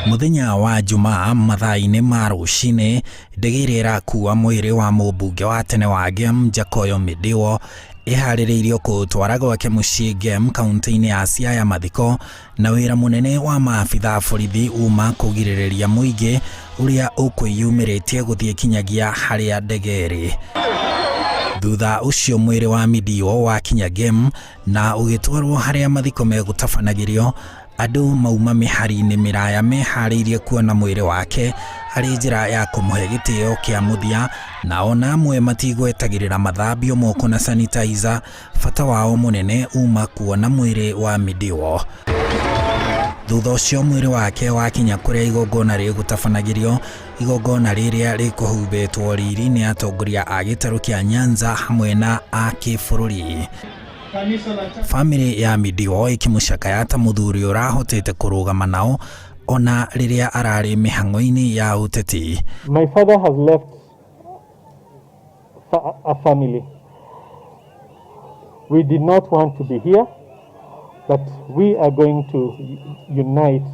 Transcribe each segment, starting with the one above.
Mũthenya wa Jumaa mathaa-inĩ ma rũcinĩ, ndege ĩrĩa ĩrakua mwĩrĩ wa mũmbunge wa tene wa Gem Jakoyo Midiwo ĩharĩrĩirio kũũtwara gwake mũciĩ Gem kaunti-inĩ ya Siaya mathiko na wĩra mũnene wa maabitha a borithi uma kũgirĩrĩria mũingĩ ũrĩa ũkwĩyumĩrĩtie gũthiĩ kinyagia harĩa ndege ĩrĩ. Thutha ũcio mwĩrĩ wa Midiwo wakinya Gem na ũgĩtwarwo harĩa mathiko megũtabanagĩrio, andũ mauma mĩhari-inĩ mĩraya meharĩirie kuona mwĩrĩ wake arĩ njĩra ya kũmũhe gĩtĩo kĩa mũthia, na ona amwe matigwetagĩrĩra mathambio moko na sanitizer, bata wao mũnene uma kuona mwĩrĩ wa Midiwo. Thutha ũcio mwĩrĩ wake wakinya kũrĩa igongona rĩgũtabanagĩrio, igongona rĩrĩa rĩkũhumbĩtwo riri nĩ atongoria a gĩtarũ kĩa Nyanza hamwe na a kĩbũrũri. Famĩlĩ ya Midiwo ĩkĩmũcakaya ta mũthuri ũrahotete kũrũgama nao ona rĩrĩa ararĩ mĩhang'o-inĩ ya ũteti. My father has left a family. We did not want to be here, but we are going to unite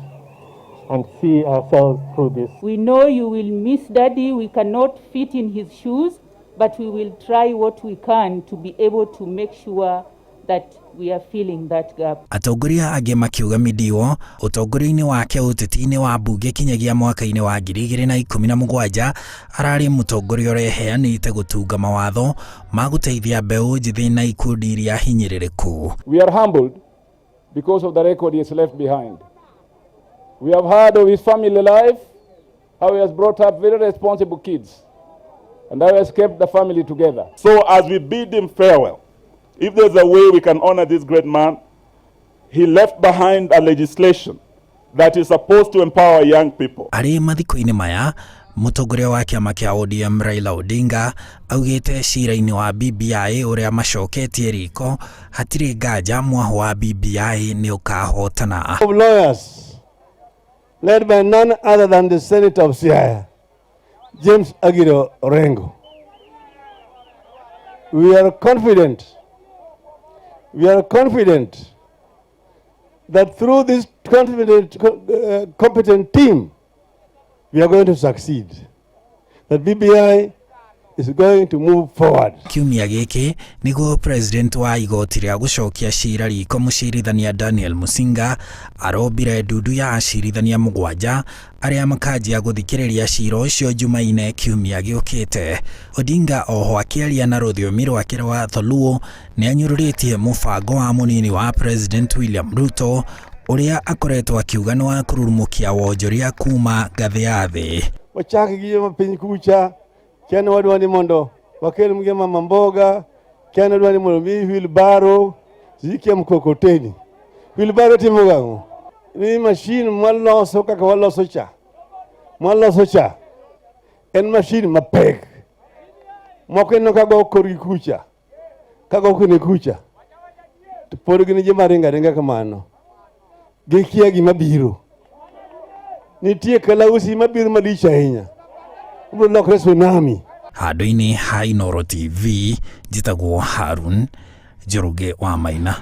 and see ourselves through this. We know you will miss Daddy. We cannot fit in his shoes, but we will try what we can to be able to make sure that we are filling that gap. Atongoria angĩ makiuga Midiwo ũtongoria-inĩ wake ũteti-inĩ wa mbunge kinyagia mwaka-inĩ wa 2017 ararĩ mũtongoria ũreheanĩte gũtunga mawatho ma gũteithia mbeũ njĩthĩ na ikundi iria hinyĩrĩrĩku. We are humbled because of the record he has left behind. We have heard of his family life, how he has brought up very responsible kids, and how he has kept the family together. So as we bid him farewell, if there's a way we can honor this great man, he left behind a legislation that is supposed to empower young people. Arĩ mathiko-inĩ maya, mũtongoria wa kĩama kĩa ODM Raila Odinga augĩte cira-inĩ wa BBI ũrĩa macoketie riko hatirĩ nganja mwahũ wa BBI nĩ ũkahotana. Of lawyers led by none other than the Senator of Siaya, James Agiro Orengo. We are confident, we are confident that through this competent team, we are going to succeed. That BBI is going to move forward. Kiumia gĩkĩ nĩguo president wa igoti rĩa gũcokia cira riko mũcirithania Daniel Musinga arombire ndundu ya acirithania 7 arĩa makanjia gũthikĩrĩria cira ũcio Jumaine kiumia gĩũkĩte. Odinga oho akĩaria na rũthiomi rwake rwa Dholuo nĩ anyũrũrĩtie mũbango wa mũnini wa President William Ruto ũrĩa akoretwo akiuga nĩ wa kũrurumũkia wonjoria kuma ngathĩ ya thĩ. Wachak gi joma piny kucha, kian wadwa ni mondo wakel mge mama mboga, kian wadwa ni mondo mi wheelbarrow, sijui kia mkokoteni. Wheelbarrow timo gang'o? Ni machine mwaloso kaka waloso cha. Mwaloso cha. En machine mapek. Moko ineno ka go korgi kucha. Ka go kone kucha. To pod gin joma ringo aringa kamano. Gikia gima biro. Nitie kalausi mabiro malich ahinya. Obiro lokre tsunami. Handũ-inĩ ha Inooro TV, njĩtagwo Harun Njoroge wa Maina.